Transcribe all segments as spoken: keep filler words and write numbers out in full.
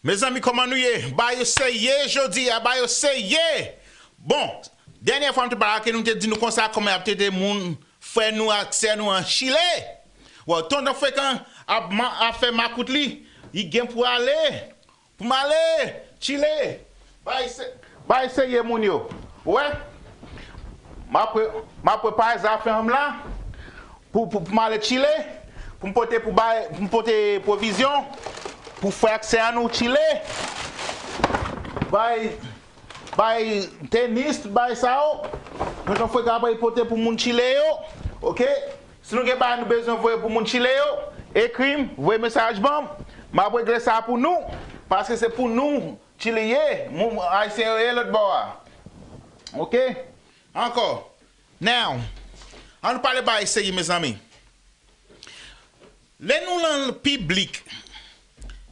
Mezanmi, kòman nou ye? Bagay yo serye jodi a, bagay yo serye. Bon, dènyè fwa m te pale ak nou, m te di nou konsa kòman y ap trete moun, frè nou ak sè nou an Chile. Bon, tonton Frekan ap, ma- ap fè makout li, li gen pou ale. Pou m ale Chile. Bay se- bay serye moun yo. Ou wè? M ap pre- m ap prepare zafè m la pou, pou, pou m ale Chile. Pou m pote pou bay, pou m pote pwovizyon pou frè ak sè an nou Chile. Bay, bay tenis, bay sa yo. Tonton Frekan ap pote pou moun Chile yo. Oke? Si nou gen bagay nou bezwen voye pou moun Chile yo, ekri m, voye mesaj ban m. M ap regle sa pou nou. Paske se pou nou Chile ye, moun Ayisyen yo ye lòt bò a. Oke? Ankò. Now, ann pale bagay serye, mezanmi. Lè nou nan piblik,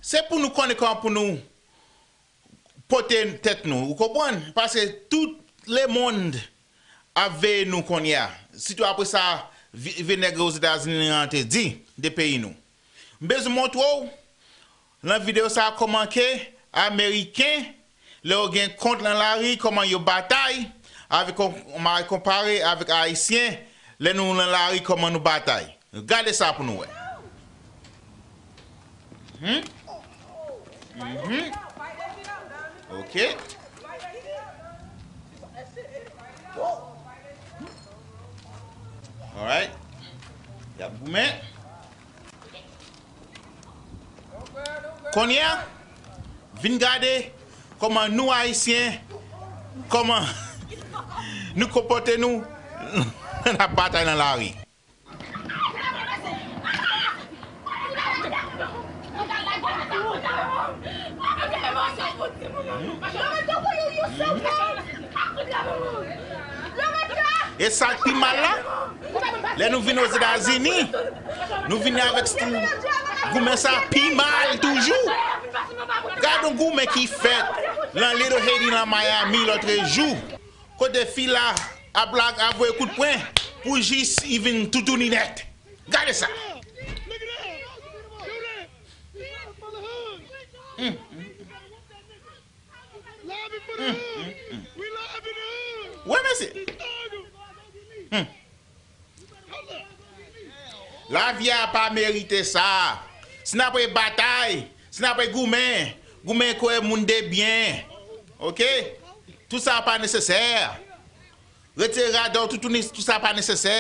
se pou nou konnen kòman pou nou pote tèt nou, ou konprann? Paske tout lemonn ap veye nou kounye a. Sitou apre sa, vi- vye nèg Ozetazini an te di de peyi nou. M bezwen montre w, nan videyo sa a, kòman ke Ameriken, lè yo gen kont nan lari, kòman yo batay avèk, kòman konpare avèk Ayisyen, lè nou nan lari, kòman nou batay. Gade sa pou nou wè. Mhm. Mhm. Ok. Alright. Y ap goumen. Kounye a, vin gade kòman nou Ayisyen, kòman nou konpòte nou, n ap batay nan lari. E sa k pi mal la, lè nou vin Ozetazini, nou vin avèk stil goumen sa pi mal toujou. Gad yon goumen ki fèt nan Little Haiti, nan Miami, lòtrejou. Kote fi la ap la ap voye kout pwen pou jis li vin toutouni nèt. Gade sa. Wi, mesye. Hmm. Lavi a pa merite sa. Si n ap batay, si n ap goumen, goumen kòm moun de byen. Oke? Tout sa pa nesesè. Retire rad ou, toutouni, tout sa pa nesesè.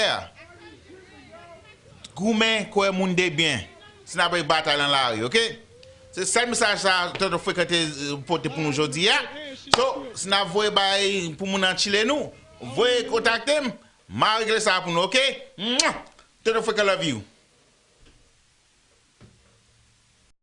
Goumen kòm moun de byen. Si n ap batay nan lari, oke? Se sèl mesaj sa Tonton Frekan te, eh, pote pou nou jodi a. So, si n ap voye bay pou moun nan Chile nou, voye kontakte m, m a regle sa pou nou, oke? Mwah! Tonton Frekan love you.